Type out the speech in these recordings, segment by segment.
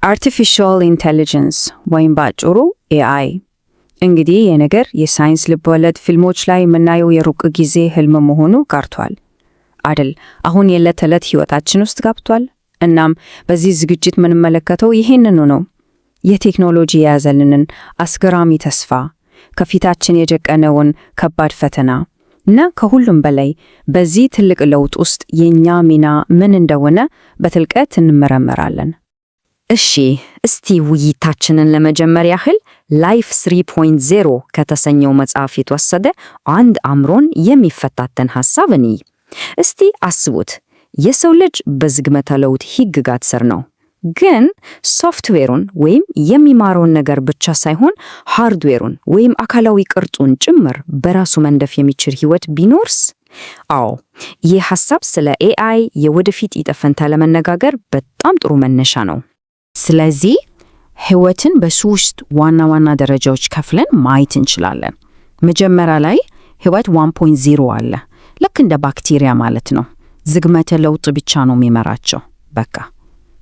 Artificial intelligence ወይም ባጭሩ AI። እንግዲህ ይህ ነገር የሳይንስ ልብወለድ ፊልሞች ላይ የምናየው የሩቅ ጊዜ ህልም መሆኑ ቀርቷል አደል? አሁን የዕለት ተዕለት ህይወታችን ውስጥ ገብቷል። እናም በዚህ ዝግጅት የምንመለከተው ይህንኑ ነው። ይህ ቴክኖሎጂ የያዘልንን አስገራሚ ተስፋ፣ ከፊታችን የደቀነውን ከባድ ፈተና እና ከሁሉም በላይ በዚህ ትልቅ ለውጥ ውስጥ የእኛ ሚና ምን እንደሆነ በጥልቀት እንመረምራለን። እሺ፣ እስቲ ውይይታችንን ለመጀመር ያህል Life 3.0 ከተሰኘው መጽሐፍ የተወሰደ አንድ አእምሮን የሚፈታተን ሐሳብ እንይ። እስቲ አስቡት፣ የሰው ልጅ በዝግመተ ለውጥ ሕግጋት ስር ነው። ግን ሶፍትዌሩን ወይም የሚማረውን ነገር ብቻ ሳይሆን ሃርድዌሩን ወይም አካላዊ ቅርጹን ጭምር በራሱ መንደፍ የሚችል ሕይወት ቢኖርስ? አዎ፣ ይህ ሐሳብ ስለ AI የወደፊት ዕጣ ፈንታ ለመነጋገር በጣም ጥሩ መነሻ ነው። ስለዚህ ህይወትን በሶስት ዋና ዋና ደረጃዎች ከፍለን ማየት እንችላለን። መጀመሪያ ላይ ህይወት 1.0 አለ። ልክ እንደ ባክቴሪያ ማለት ነው። ዝግመተ ለውጥ ብቻ ነው የሚመራቸው። በቃ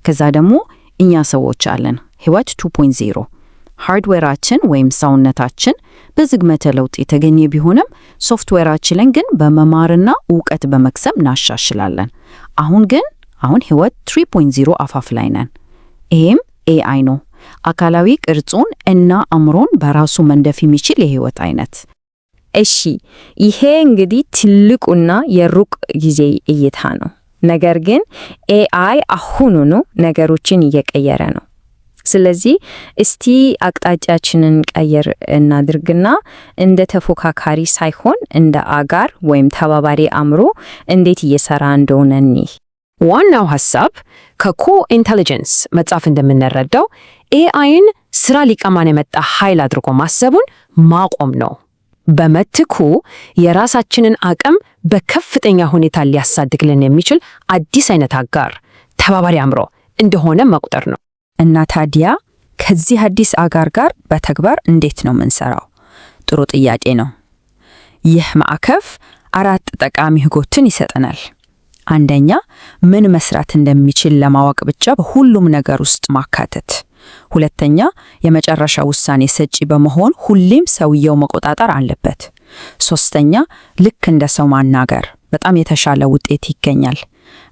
ከዛ ደግሞ እኛ ሰዎች አለን። ህይወት 2.0 ሃርድዌራችን ወይም ሰውነታችን በዝግመተ ለውጥ የተገኘ ቢሆንም ሶፍትዌራችንን ግን በመማርና እውቀት በመቅሰም እናሻሽላለን። አሁን ግን ህይወት 3.0 አፋፍ ላይ ነን። ይሄም AI ነው። አካላዊ ቅርጹን እና አእምሮን በራሱ መንደፍ የሚችል የህይወት አይነት። እሺ፣ ይሄ እንግዲህ ትልቁና የሩቅ ጊዜ እይታ ነው። ነገር ግን AI አሁኑኑ ነገሮችን እየቀየረ ነው። ስለዚህ እስቲ አቅጣጫችንን ቀየር እናድርግና እንደ ተፎካካሪ ሳይሆን እንደ አጋር ወይም ተባባሪ አእምሮ እንዴት እየሰራ እንደሆነ እንይ። ዋናው ሐሳብ ከ Co-Intelligence መጽሐፍ እንደምንረዳው AI ን ስራ ሊቀማን የመጣ ኃይል አድርጎ ማሰቡን ማቆም ነው። በምትኩ የራሳችንን አቅም በከፍተኛ ሁኔታ ሊያሳድግልን የሚችል አዲስ አይነት አጋር፣ ተባባሪ አእምሮ እንደሆነ መቁጠር ነው። እና ታዲያ ከዚህ አዲስ አጋር ጋር በተግባር እንዴት ነው የምንሰራው? ጥሩ ጥያቄ ነው። ይህ ማዕቀፍ አራት ጠቃሚ ህጎችን ይሰጠናል። አንደኛ፣ ምን መስራት እንደሚችል ለማወቅ ብቻ በሁሉም ነገር ውስጥ ማካተት። ሁለተኛ፣ የመጨረሻ ውሳኔ ሰጪ በመሆን ሁሌም ሰውየው መቆጣጠር አለበት። ሶስተኛ፣ ልክ እንደ ሰው ማናገር፣ በጣም የተሻለ ውጤት ይገኛል።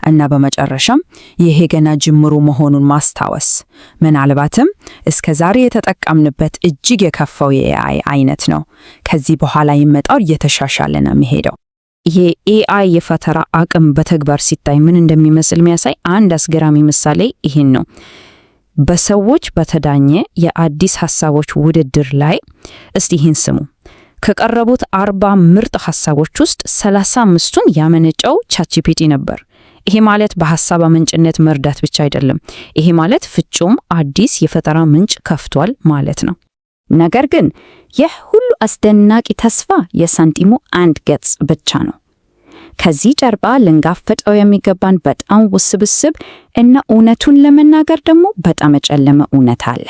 እና በመጨረሻም ይሄ ገና ጅምሩ መሆኑን ማስታወስ፣ ምናልባትም እስከ ዛሬ የተጠቀምንበት እጅግ የከፋው የ AI አይነት ነው። ከዚህ በኋላ የሚመጣው እየተሻሻለ ነው የሚሄደው። የ AI የፈጠራ አቅም በተግባር ሲታይ ምን እንደሚመስል የሚያሳይ አንድ አስገራሚ ምሳሌ ይህን ነው። በሰዎች በተዳኘ የአዲስ ሐሳቦች ውድድር ላይ፣ እስቲ ይህን ስሙ፣ ከቀረቡት 40 ምርጥ ሐሳቦች ውስጥ 35ቱን ያመነጨው ChatGPT ነበር። ይሄ ማለት በሐሳብ አመንጭነት መርዳት ብቻ አይደለም። ይሄ ማለት ፍጹም አዲስ የፈጠራ ምንጭ ከፍቷል ማለት ነው። ነገር ግን ይህ ሁሉ አስደናቂ ተስፋ የሳንቲሙ አንድ ገጽ ብቻ ነው። ከዚህ ጀርባ ልንጋፈጠው የሚገባን በጣም ውስብስብ እና እውነቱን ለመናገር ደግሞ በጣም የጨለመ እውነት አለ።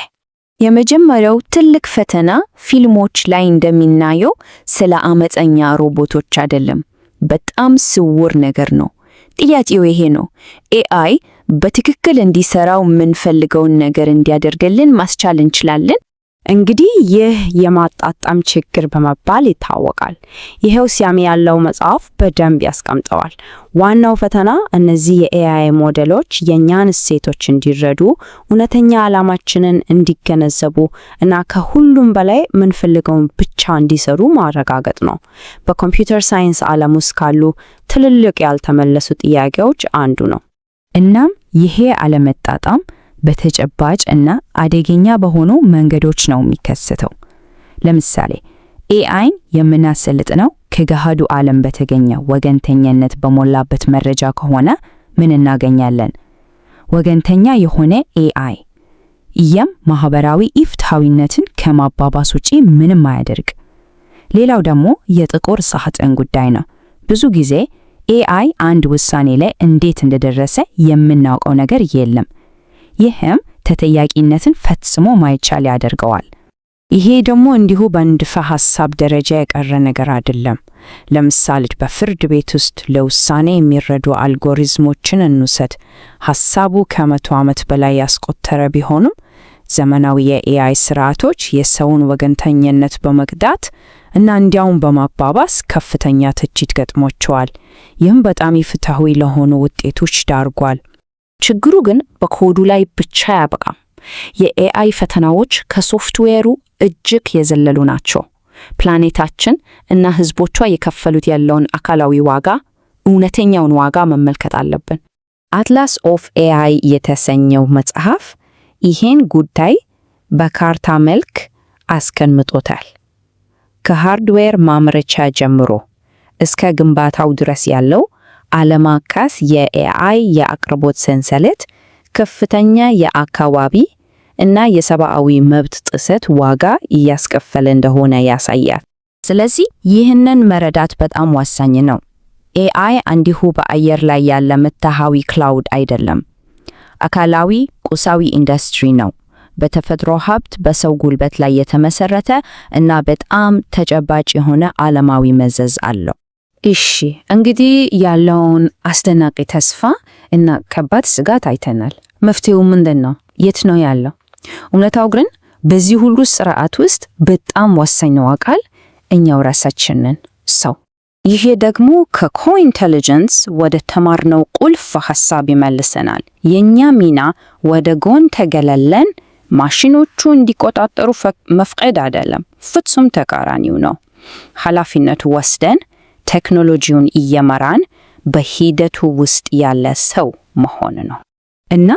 የመጀመሪያው ትልቅ ፈተና ፊልሞች ላይ እንደሚናየው ስለ አመፀኛ ሮቦቶች አይደለም። በጣም ስውር ነገር ነው። ጥያቄው ይሄ ነው። AI በትክክል እንዲሰራው የምንፈልገውን ነገር እንዲያደርግልን ማስቻል እንችላለን? እንግዲህ ይህ የማጣጣም ችግር በመባል ይታወቃል። ይሄው ስያሜ ያለው መጽሐፍ በደንብ ያስቀምጠዋል። ዋናው ፈተና እነዚህ የ AI ሞዴሎች የእኛን እሴቶች እንዲረዱ፣ እውነተኛ ዓላማችንን እንዲገነዘቡ እና ከሁሉም በላይ የምንፈልገውን ብቻ እንዲሰሩ ማረጋገጥ ነው። በ computer science ዓለም ውስጥ ካሉ ትልልቅ ያልተመለሱ ጥያቄዎች አንዱ ነው። እናም ይሄ አለመጣጣም በተጨባጭ እና አደገኛ በሆኑ መንገዶች ነው የሚከሰተው። ለምሳሌ AI ን የምናሰልጥነው ከገሃዱ ዓለም በተገኘ ወገንተኝነት በሞላበት መረጃ ከሆነ ምን እናገኛለን? ወገንተኛ የሆነ AI። ይህም ማህበራዊ ኢፍትሐዊነትን ከማባባስ ውጪ ምንም አያደርግ። ሌላው ደግሞ የጥቁር ሳጥን ጉዳይ ነው። ብዙ ጊዜ AI አንድ ውሳኔ ላይ እንዴት እንደደረሰ የምናውቀው ነገር የለም። ይህም ተጠያቂነትን ፈጽሞ ማይቻል ያደርገዋል። ይሄ ደግሞ እንዲሁ በንድፈ ሐሳብ ደረጃ የቀረ ነገር አይደለም። ለምሳሌ በፍርድ ቤት ውስጥ ለውሳኔ የሚረዱ አልጎሪዝሞችን እንውሰድ። ሐሳቡ ከ100 ዓመት በላይ ያስቆጠረ ቢሆንም ዘመናዊ የ AI ስርዓቶች የሰውን ወገንተኝነት በመቅዳት እና እንዲያውም በማባባስ ከፍተኛ ትችት ገጥሟቸዋል። ይህም በጣም ኢፍትሐዊ ለሆኑ ውጤቶች ዳርጓል። ችግሩ ግን በኮዱ ላይ ብቻ አያበቃም። የ AI ፈተናዎች ከሶፍትዌሩ እጅግ የዘለሉ ናቸው። ፕላኔታችን እና ሕዝቦቿ እየከፈሉት ያለውን አካላዊ ዋጋ፣ እውነተኛውን ዋጋ መመልከት አለብን። Atlas of AI የተሰኘው መጽሐፍ ይህን ጉዳይ በካርታ መልክ አስቀምጦታል። ከ hardware ማምረቻ ጀምሮ እስከ ግንባታው ድረስ ያለው ዓለም አቀፍ የ AI የአቅርቦት ሰንሰለት ከፍተኛ የአካባቢ እና የሰብአዊ መብት ጥሰት ዋጋ እያስከፈለ እንደሆነ ያሳያል። ስለዚህ ይህንን መረዳት በጣም ወሳኝ ነው። AI እንዲሁ በአየር ላይ ያለ ምትሃታዊ cloud አይደለም። አካላዊ ቁሳዊ ኢንዱስትሪ ነው። በተፈጥሮ ሀብት፣ በሰው ጉልበት ላይ የተመሰረተ እና በጣም ተጨባጭ የሆነ ዓለማዊ መዘዝ አለው። እሺ፣ እንግዲህ ያለውን አስደናቂ ተስፋ እና ከባድ ስጋት አይተናል። መፍትሄው ምንድን ነው? የት ነው ያለው? እውነታው ግን በዚህ ሁሉ ስርዓት ውስጥ በጣም ወሳኙ አካል እኛው ራሳችን ነን፣ ሰው። ይሄ ደግሞ ከ Co-Intelligence ወደ ተማርነው ቁልፍ ሐሳብ ይመልሰናል። የእኛ ሚና ወደ ጎን ተገለለን ማሽኖቹ እንዲቆጣጠሩ መፍቀድ አይደለም፣ ፍጹም ተቃራኒው ነው። ኃላፊነቱ ወስደን ቴክኖሎጂውን እየመራን በሂደቱ ውስጥ ያለ ሰው መሆን ነው። እና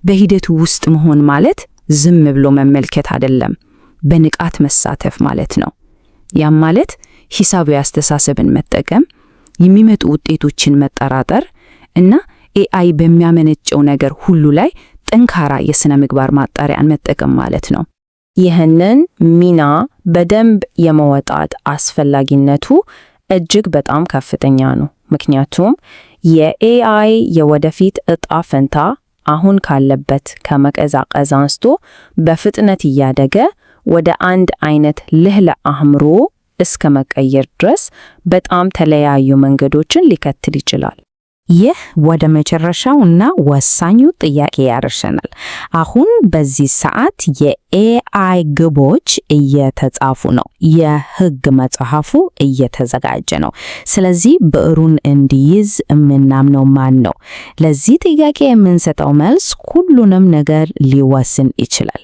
በሂደቱ ውስጥ መሆን ማለት ዝም ብሎ መመልከት አይደለም፣ በንቃት መሳተፍ ማለት ነው። ያም ማለት ሂሳባዊ አስተሳሰብን መጠቀም፣ የሚመጡ ውጤቶችን መጠራጠር እና AI በሚያመነጨው ነገር ሁሉ ላይ ጠንካራ የሥነ ምግባር ማጣሪያን መጠቀም ማለት ነው። ይህንን ሚና በደንብ የመወጣት አስፈላጊነቱ እጅግ በጣም ከፍተኛ ነው። ምክንያቱም የ AI የወደፊት እጣ ፈንታ አሁን ካለበት ከመቀዛቀዝ አንስቶ በፍጥነት እያደገ ወደ አንድ አይነት ልዕለ አእምሮ እስከ መቀየር ድረስ በጣም ተለያዩ መንገዶችን ሊከተል ይችላል። ይህ ወደ መጨረሻው እና ወሳኙ ጥያቄ ያደርሰናል። አሁን በዚህ ሰዓት የ AI ግቦች እየተጻፉ ነው። የህግ መጽሐፉ እየተዘጋጀ ነው። ስለዚህ ብዕሩን እንዲይዝ የምናምነው ማን ነው? ለዚህ ጥያቄ የምንሰጠው መልስ ሁሉንም ነገር ሊወስን ይችላል።